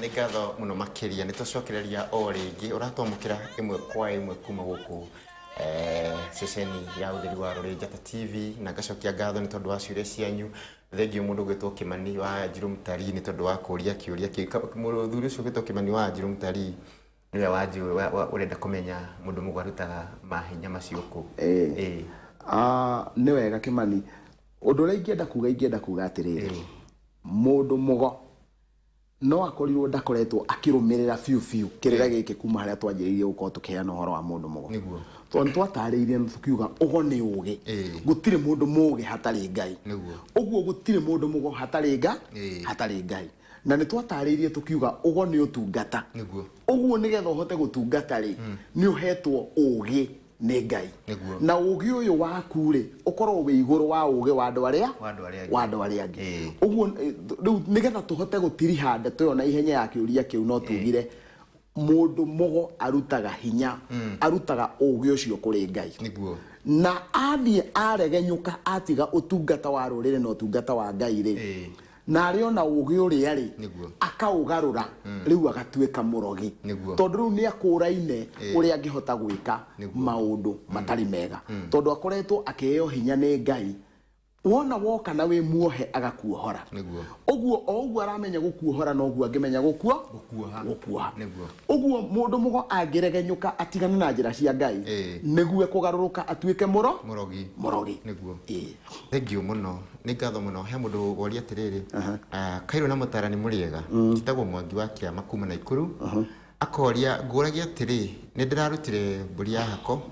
Nĩ ngatho mũno makĩria. Nĩ twacokereria o rĩngĩ, ũratwamũkĩra ĩmwe kwa ĩmwe kuma gũkũ ceceni ya ũtheri wa rũrĩ Njata TV, na ngacokia ngatho nĩ tondũ wa ciũria cianyu. Thengiũ mũndũ ũgwĩtwo Kĩmani wa Njirũ Mũtarii nĩ tondũ wa kũria kĩũria kĩu. Mũthuri ũcio ũgwĩtwo Kĩmani wa Njirũ Mũtarii nĩwe ũrenda kũmenya mũndũ mũgo arutaga mahinya macio kũ. Ĩĩ. Nĩ wega Kĩmani. Ũndũ ũrĩa ingĩenda kuga, ingĩenda kuga atĩrĩrĩ, mũndũ mũgo no akorirwo ndakoretwo akĩrũmĩrĩra biũ biũ kĩrĩra gĩkĩ kuma harĩa twanjĩrĩirie gũkorwo tũkĩheana ũhoro wa mũndũ mũgo. Tondũ nĩ twatarĩirie na tũkiuga ũgo nĩ ũgĩ. Gũtirĩ mũndũ mũgĩ hatarĩ Ngai. Ũguo gũtirĩ mũndũ mũgo hatarĩ Nga, hatarĩ Ngai. Na nĩ twatarĩirie tũkiuga ũgo nĩ ũtungata. Ũguo nĩgetha ũhote gũtungata rĩ, nĩ ũhetwo ũgĩ nĩ Ngai. Na ũgĩ ũyũ waku rĩ, ũkoragwo wĩ igũrũ wa ũgĩ wa andũ arĩa, Wa andũ arĩa angĩ. wa andũ arĩa angĩ. Ũguo rĩu nĩgetha tũhote gũtiriha ndeto ĩyo na ihenya ya kĩũria kĩu, no tugire mũndũ mũgo arutaga hinya, arutaga ũgĩ ũcio kũrĩ Ngai. Na athiĩ aregenyũka atiga ũtungata wa rũrĩrĩ na ũtungata wa Ngai rĩ, na arĩ ona ũgĩ ũrĩa rĩ, akaũgarũra, rĩu agatuĩka mũrogi. Tondũ rĩu nĩ akũraine ũrĩa angĩhota gwĩka maũndũ matarĩ mega. Tondũ akoretwo akĩheo hinya nĩ Ngai. Wona woka na wĩ muohe agakuohora. Ũguo o ũguo aramenya gũkuohora noguo angĩmenya Gũkuoha. Gũkuoha. Ũguo mũndũ mũgo angĩregenyũka atigane na njĩra cia Ngai, nĩguo ekũgarũrũka atuĩke Mũrogi. Mũrogi. Thengiũ mũno. Nĩ ngatho mũno. He mũndũ woria atĩrĩrĩ, Kairũ na mũtarani mũrĩega, njĩtagwo Mwangi wa Kĩama kuma Naikuru. Akoria, ngũragia atĩrĩ, nĩ ndĩrarutire mbũri ya hako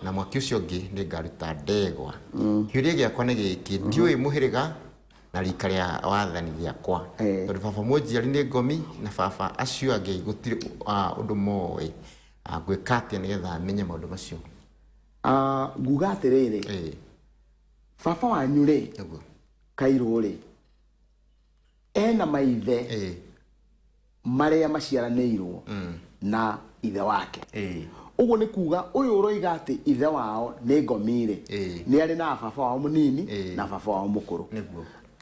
na mwaki ũcio ũngĩ nĩ ngaruta ndegwa. Kĩũria gĩakwa nĩ gĩkĩ, ndiũĩ mũhĩrĩga na rika rĩa wathani rĩakwa. Tondũ baba mũnjiari nĩ ngomi na baba acio angĩ gũtirĩ ũndũ moĩ. Ngwĩka atĩa nĩgetha menye maũndũ macio? Nguga atĩrĩrĩ, baba wanyu rĩ, Kairũ rĩ, ena maithe marĩa maciaranĩirwo na ithe wake. Ũguo nĩ kuga ũyũ ũroiga atĩ ithe wao nĩ ngomi rĩ, nĩ arĩ na baba wao mũnini na baba wao mũkũrũ.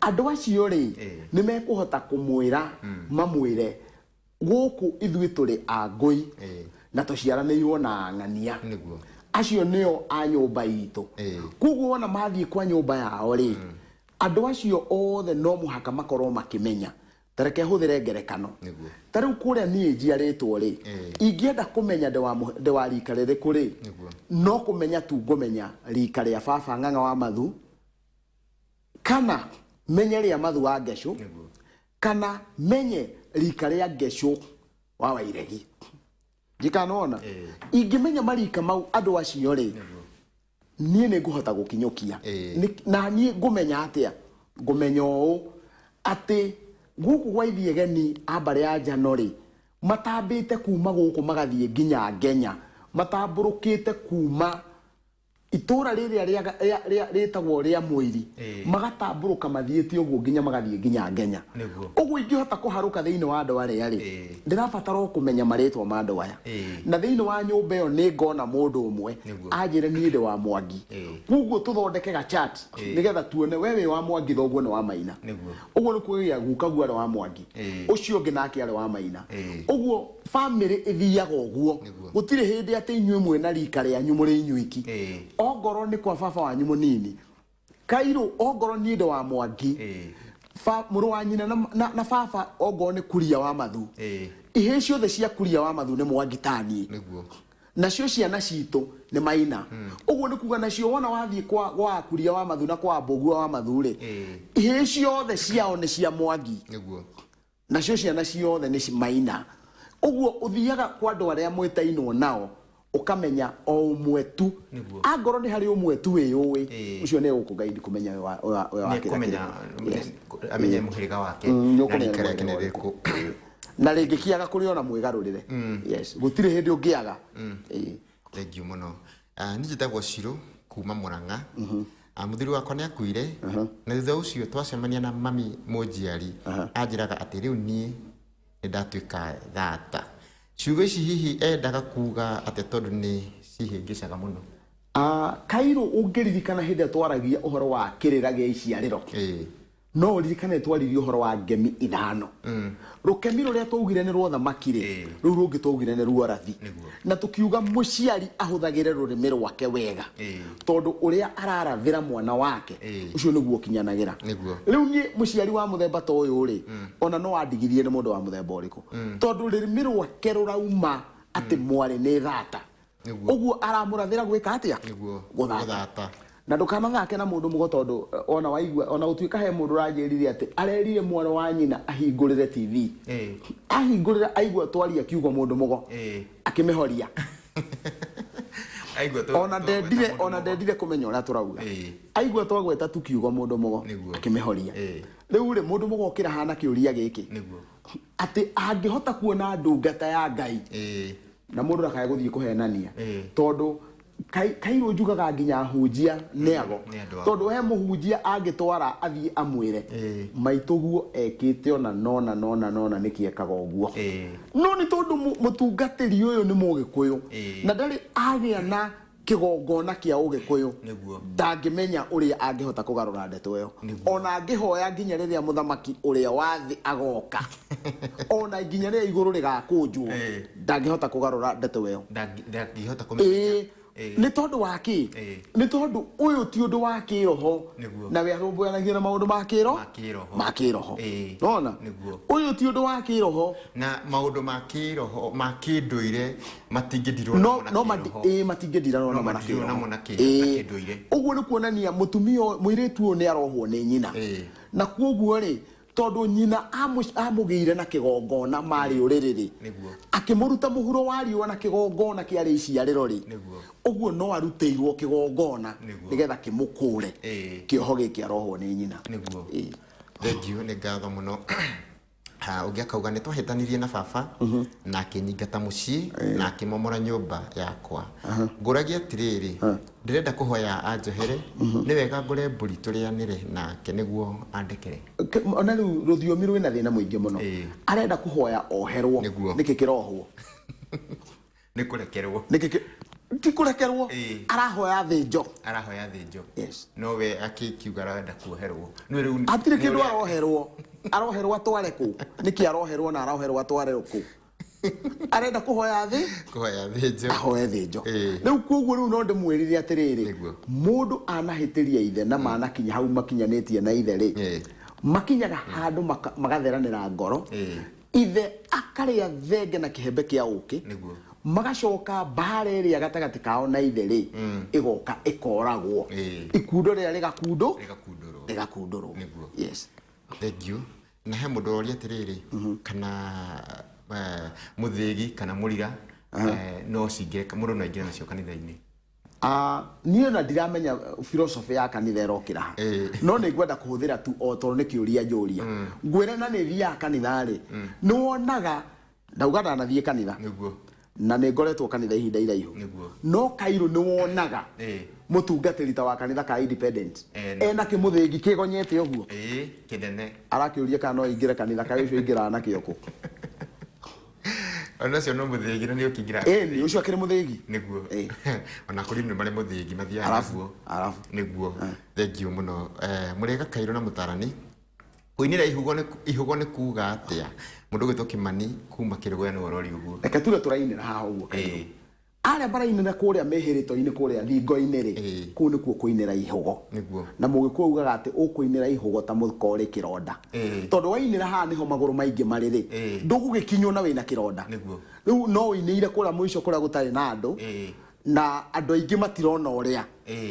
Andũ acio rĩ, nĩ mekũhota kũmwĩra, mamwĩre gũkũ ithuĩ tũrĩ a ngũi na tũciaranĩirwo na ang'ania. Acio nĩo a nyũmba itũ. Koguo wona mathiĩ kwa nyũmba yao rĩ, andũ acio othe no mũhaka makorwo makĩmenya. Ta reke hũthĩre ngerekano. Ta rĩu kũrĩa niĩ njiarĩtwo rĩ, ingĩenda kũmenya ndĩ wa rika rĩrĩkũ rĩ, no kũmenya tu ngũmenya rika rĩa baba Ng'ang'a wa Mathu, kana menye rĩa Mathu wa Ngecũ, kana menye rika rĩa Ngecũ wa Wairegi. Ndikanona. Ingĩmenya marika mau andũ acio rĩ, niĩ nĩ ngũhota gũkinyũkia. Na niĩ ngũmenya atĩa? Ngũmenya ũũ atĩ gũkũ gwa ithiegeni a mbarĩ ya Njano rĩ, matambĩte kuma gũkũ magathiĩ nginya Ngenya, matambũrũkĩte kuma itũra rĩrĩa rĩtagwo rĩa Mũiri, magatambũrũka mathiĩte ũguo nginya magathiĩ nginya Ngenya. Ũguo ingĩhota kũharũka thĩinĩ wa andũ arĩa rĩ, ndĩrabatara o kũmenya marĩtwa ma andũ aya. Na thĩinĩ wa nyũmba ĩyo nĩ ngona mũndũ ũmwe anjĩre niĩ ndĩ wa Mwangi. Koguo tũthondeke ga chart nĩgetha tuone we wĩ wa Mwangi thoguo nĩ wa Maina. Ũguo nĩ kuoya gukaguo arĩ wa Mwangi, ũcio ũngĩ nake arĩ wa Maina. Ũguo family ĩthiaga ũguo. Gũtirĩ hĩndĩ atĩ inyuĩ mwĩna rika rĩanyu mũrĩ inyuiki. Ongorwo nĩ kwa baba wanyu mũnini, Kairũ, ongorwo niĩ ndĩ wa Mwangi, mũrũ wa nyina na baba ongorwo nĩ Kuria wa Mathu, ihĩĩ ciothe cia Kuria wa Mathu nĩ Mwangi ta niĩ. Nacio ciana citũ nĩ Maina. Ũguo nĩ kuga nacio wona wathiĩ kwa Kuria wa Mathu na kwa Mbũgua wa Mathu rĩ, ihĩĩ ciothe ciao nĩ cia Mwangi. Nacio ciana ciothe nĩ Maina. Ũguo ũthiaga kwa andũ arĩa mwĩtainwo nao ũkamenya o ũmwe tu. Angorwo nĩ harĩ ũmwe tu wĩyũĩ, ũcio nĩ egũkũ guide kũmenya wĩ wa wĩ wa kĩrĩa kĩrĩkũ. Yes. Amenye mũhĩrĩga wake Nĩ na ũkũmenya rika rĩake nĩ mũhĩrĩga rĩrĩkũ. ũrĩkũ. Na rĩngĩkĩaga kũrĩ ona mwĩgarũrĩre. Yes. Gũtirĩ hĩndĩ ũngĩaga. Thengiũ mũno. Niĩ njĩtagwo Shiro kuma Murang'a. Mũthuri wakwa nĩ akuire na thutha ũcio twacemania na mami mũnjiari anjĩraga atĩ rĩu niĩ nĩ ndatuĩka thata. Ciugo ici hihi endaga kuga atĩa tondũ nĩ cihĩngĩcaga mũno? Kairũ ũngĩririkana hĩndĩ ĩrĩa twaragia ũhoro wa kĩrĩra gĩa iciarĩro, No ũririkane twaririe ũhoro wa ngemi ithano. Rũkemi rũrĩa twaugire nĩ rwa ũthamaki rĩ, rũu rũngĩ twaugire nĩ rwa ũrathi. Na tũkiuga mũciari ahũthagĩre rũrĩmĩ rwake wega, tondũ ũrĩa ararathĩra mwana wake, ũcio nĩguo ũkinyanagĩra. Rĩu niĩ mũciari wa mũthemba ta ũyũ rĩ, ona no andigithie nĩ mũndũ wa mũthemba ũrĩkũ, tondũ rũrĩmĩ rwake rũrauma atĩ mwarĩ nĩ thata. Ũguo aramũrathĩra gwĩka atĩa? Gũthata. Gũthata. Na ndũkanathake na mũndũ mũgo tondũ ona waigua ona gũtuĩka he mũndũ ũranjĩrire atĩ arerire mwana wa nyina ahingũrĩre TV. Ahingũrĩra aigua twaria kiugo mũndũ mũgo. Akĩmĩhoria. Aigua Ona twagweta ndendire mũndũ ona mũgo. ndendire kũmenya ũrĩa tũrauga. Aigua twagweta tu kiugo mũndũ mũgo akĩmĩhoria. Rĩu rĩ mũndũ mũgo okĩra hana kĩũria gĩkĩ. Atĩ angĩhota kuona ndungata ya Ngai. Na mũndũ ndakae gũthiĩ kũhenania. Tondũ Kairũ njugaga nginya ahunjia nĩ ago. Nĩ andũ ago. Tondũ he mũhunjia angĩtwara athiĩ amwĩre, maitũguo ekĩte ona nona nona nona nĩkĩ ekaga ũguo. No nĩ tondũ mũtungatĩri ũyũ nĩ mũgĩkũyũ na ndarĩ agĩa na kĩgongona kĩa ũgĩkũyũ, ndangĩmenya ũrĩa angĩhota kũgarũra ndeto ĩyo. Ona angĩhoya nginya rĩrĩa mũthamaki ũrĩa wa thĩ agoka, ona nginya rĩrĩa igũrũ rĩgakũnjwo, ndangĩhota kũgarũra ndeto ĩyo. Ndangĩhota kũmĩmenya. Nĩ tondũ wa kĩ? Nĩ tondũ ũyũ ti ũndũ wa kĩroho. Na we arũmbũyanagia na maũndũ ma kĩro? Ma kĩroho. Ma kĩroho. Nona? Ũyũ ti ũndũ wa kĩroho. Na maũndũ ma kĩroho, ma kĩndũire matingĩndirwo No, namo na no kĩroho. matingĩndiranwo No namo na matindirwo kĩroho. namo na kĩndũire. Ũguo nĩ kuonania mũtumia ũyũ, mũirĩtu ũyũ nĩ arohwo nĩ nyina. Na kuoguo rĩ, tondũ nyina amũgĩire na kĩgongona marĩ ũrĩrĩ rĩ, akĩmũruta mũhuro wa riũa na kĩgongona kĩarĩ iciarĩro rĩ, ũguo no arutĩirwo kĩgongona nĩgetha kĩmũkũre kĩoho gĩkĩ arohwo nĩ nyina. Thank you, nĩ ngatho mũno. Ũngĩ akauga nĩ twahĩtanirie na baba na akĩnyingata mũciĩ na akĩmomora nyũmba yakwa. Ngũragia atĩrĩrĩ, ndĩrenda kũhoya anjohere, nĩ wega ngũre mbũri tũrĩanĩre nake nĩguo andekere. Ona rĩu rũthiomi rwĩna thĩna mũingĩ mũno. Arenda kũhoya oherwo. Nĩkĩ kĩrohwo? Nĩ kũrekerwo. Nĩkĩ ti kũrekerwo? Arahoya thĩnjo. Arahoya thĩnjo. Yes. No we akĩkiuga arenda kuoherwo. Nĩ rĩu Hatirĩ nĩ kĩndũ ũrĩa aroherwo. Aroherwo atware kũ? Nĩkĩ aroherwo na aroherwo atware kũ? Arenda kũhoya thĩ? Kũhoya thĩnjo. Ahoe thĩnjo. Rĩu koguo rĩu no ndĩmwĩrire atĩrĩrĩ, mũndũ anahĩtĩria ithe na manakinya hau makinyanĩtie na ithe rĩ, makinyaga handũ magatheranĩra ngoro. Ithe akarĩa thenge na kĩhembe kĩa ũkĩ. Magacoka mbara ĩrĩa gatagatĩ kao na ithe rĩ, ĩgoka ĩkoragwo. Ikundo rĩrĩa rĩgakundũ? Rĩgakundũrwo. Rĩgakundũrwo. Yes. Thank you. Na he mũndũ ũroria atĩrĩrĩ, kana mũthĩgi kana mũrira, no cingĩre, mũndũ no aingĩre nacio kanitha-inĩ. Niĩ ona ndiramenya philosophy ya kanitha ĩrokĩra ha. No nĩ ngwenda kũhũthĩra tu o tondũ nĩ kĩũria njũria. Ngwĩre na nĩ thiaga kanitha rĩ, nĩ wonaga ndauga ndanathiĩ kanitha. Na nĩ ngoretwo kanitha ihinda iraihu. No Kairũ nĩ wonaga mũtungatĩri ta wa kanitha ka Independent. Ena kĩmũthĩgi kĩgonyete ũguo. Kĩnene. Arakĩũria kana no aingĩre kanitha, kaĩ ũcio aingĩraga nakĩo kũ? Ona ũcio no mũthĩgi na nĩ ũkĩingĩra. Nĩ ũcio akĩrĩ mũthĩgi. Ona kũrĩ nĩ marĩ mũthĩgi mathiaga naguo. Nĩguo. Thank you mũno. Mũrĩega Kairũ na mũtarani. Kũinĩra ihugo nĩ kuga atĩa? Mũndũ ũgwĩtwo Kĩmani kuma Kĩrũgũya nĩwe ũroria ũguo. Reke tuge tũrainĩra haha ũguo Kairũ. Arĩa marainĩra kũrĩa mĩhĩrĩto-inĩ kũrĩa thingo-inĩ rĩ, kũu nĩkuo kũinĩra ihugo. Na mũgĩkũyũ augaga atĩ ũkũinĩra ihugo ta mũka ũrĩ kĩronda. Tondũ wainĩra haha nĩho magũrũ maingĩ marĩ rĩ, ndũgũgĩkinywo na wĩna kĩronda. Rĩu no ũinĩire kũrĩa mũico kũrĩa gũtarĩ na andũ, na andũ aingĩ matirona ũrĩa.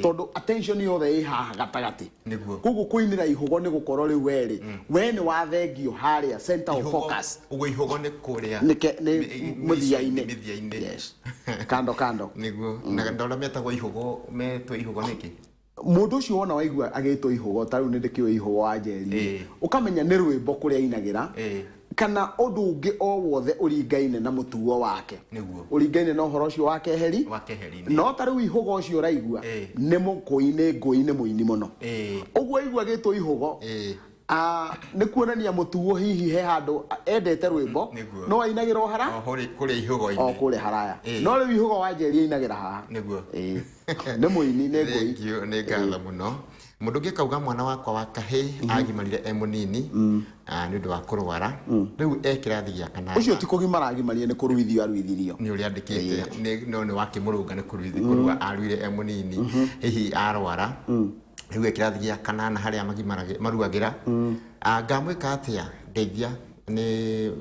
Tondũ attention yothe ĩ haha gatagatĩ. Koguo kũinĩra ihugo nĩ gũkorwo rĩu we rĩ, we nĩ wathengio harĩa center of focus. Ũguo ihugo nĩ kũrĩa Nĩ mũthia-inĩ. Mĩthia-inĩ. Yes. Kando kando. Nĩguo. Na ndona metagwo ihugo, metwo ihugo nĩkĩ? Mũndũ ũcio wona waigua agĩtwo ihugo, ta rĩu nĩ ndĩkĩũĩ ihugo wa Njeri, ũkamenya nĩ rwĩmbo kũrĩa ainagĩra, kana ũndũ ũngĩ o wothe ũringaine na mũtugo wake. Ũringaine na ũhoro ũcio wa keheri. Wa keheri-inĩ. No ta rĩu ihugo ũcio ũraigua, nĩ mũkũi, nĩ ngũi, nĩ mũini mũno. Ũguo aigua agĩtwo ihugo, nĩ kuonania mũtugo hihi he handũ endete rwĩmbo, no ainagĩra o hara? O kũrĩa ihugo-inĩ. O kũrĩa haraya. No rĩu ihugo wa Njeri ainagĩra haha. Nĩ mũini, nĩ ngũi. Thank you, nĩ ngatho mũno. Mũndũ ũngĩ akauga mwana wakwa wa kahĩĩ agimarire e mũnini nĩ ũndũ wa kũrwara, rĩu e kĩrathi gĩa kanana. Ũcio ti kũgimara agimarire, nĩ kũruithio aruithirio. Nĩ ũrĩa andĩkĩte nĩ no nĩ wakĩmũrũnga nĩ kũruithi kũrua aruire e mũnini, hihi arwara rĩu e kĩrathi gĩa kanana harĩa magimaragĩ maruagĩra. Ngamwĩka atĩa, ndeithia. Nĩ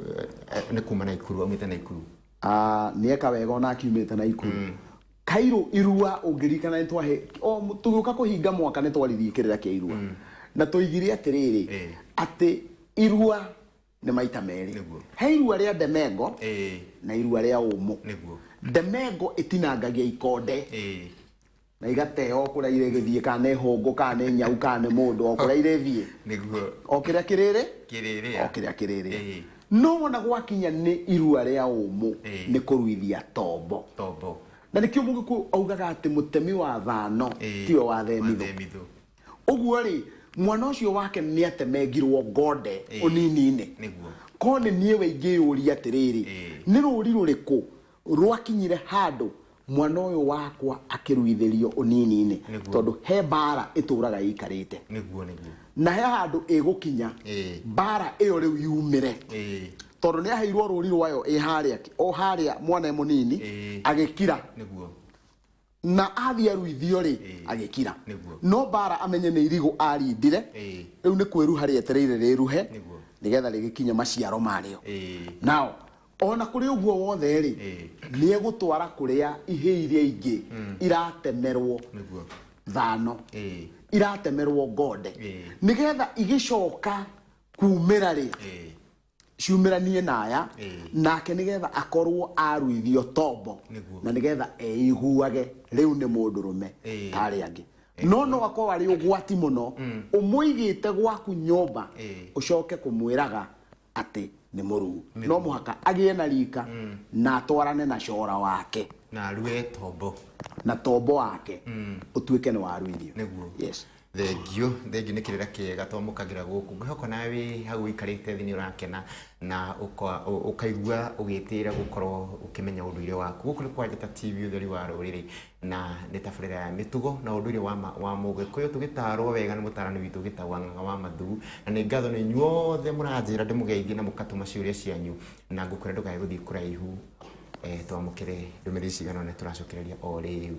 nĩ kuma Naikuru, aumĩte Naikuru. Nĩeka wega ona akiumĩte Naikuru. Kairũ irua ũngĩririkana nĩ twahe o tũgĩũka kũhinga mwaka nĩ twaririe kĩrĩra kĩa irua. Na twoigire atĩrĩrĩ atĩ irua nĩ maita merĩ. He irua rĩa ndemengo na irua rĩa ũmũ. Ndemengo ĩtinangagia ikonde na igateo kũrĩa irĩgĩthiĩ, kana nĩ hũngũ, kana nĩ nyau, kana nĩ mũndũ, o kũrĩa irĩthiĩ. O kĩrĩa kĩrĩrĩ Kĩrĩrĩa. O kĩrĩa kĩrĩrĩa. No wona gwakinya nĩ irua rĩa ũmũ nĩ kũruithia tombo. Tombo. Na nĩkĩo Mũgĩkũyũ augaga atĩ mũtemi wa thano tiwe wa themithũ. Ũguo rĩ, mwana ũcio wake nĩ atemengirwo ngonde ũnini-inĩ. Korwo nĩ niĩ we ingĩyũria atĩrĩrĩ, nĩ rũri rũrĩkũ rwakinyire handũ mwana ũyũ wakwa akĩruithĩrio ũnini-inĩ? Tondũ he mbara ĩtũraga ĩikarĩte. Nĩguo nĩguo. Na he handũ ĩgũkinya mbara ĩyo rĩu yumĩre. Tondũ nĩ aheirwo rũri rwayo ĩ harĩa o harĩa mwana e mũnini agĩkira. Na athiĩ aruithio rĩ agĩkira. No mbara amenye nĩ irigũ arindire, rĩu nĩ kwĩruha rĩetereire rĩruhe nĩgetha rĩgĩkinye maciaro marĩo. Nao ona kũrĩ ũguo wothe rĩ, nĩ egũtwara kũrĩa ihĩĩ iria ingĩ iratemerwo thano, iratemerwo ngonde, nĩgetha igĩcoka kumĩra rĩ ciumĩranie na aya nake, nĩgetha akorwo aruithio tombo na nĩgetha eiguage rĩu nĩ mũndũrũme ta arĩa angĩ. No no akorwo arĩ ũgwati mũno ũmũigĩte gwaku nyũmba ũcoke kũmwĩraga atĩ nĩ mũruu. No mũhaka agĩe na rika na atwarane na cora wake na arue tombo, na tombo wake ũtuĩke nĩ waruithio. Yes. Thengio, thengio nĩ kĩrĩra kĩega twamũkagĩra gũkũ. Ngwĩhoka nawe wĩ hau ũikarĩte thĩ nĩ ũrakena na ũkaigua ũgĩtĩĩra gũkorwo ũkĩmenya ũndũire waku. Gũkũ nĩ kwa Njata TV, ũtheri wa rũrĩrĩ, na nĩ tabarĩra ya mĩtugo na ũndũire wa wa Mũgĩkũyũ, tũgĩtarwo wega nĩ mũtarani witũ ũgĩtagwo Ng'ang'a wa Mathuu. Na nĩ ngatho nĩ inyuothe mũranjĩra ndĩmũgeithie na mũkatũma ciũria cianyu, na ngũkwĩra ndũkae gũthiĩ kũraihu, twamũkĩre ndũmĩrĩri cigana ũna tũracokereria o rĩu.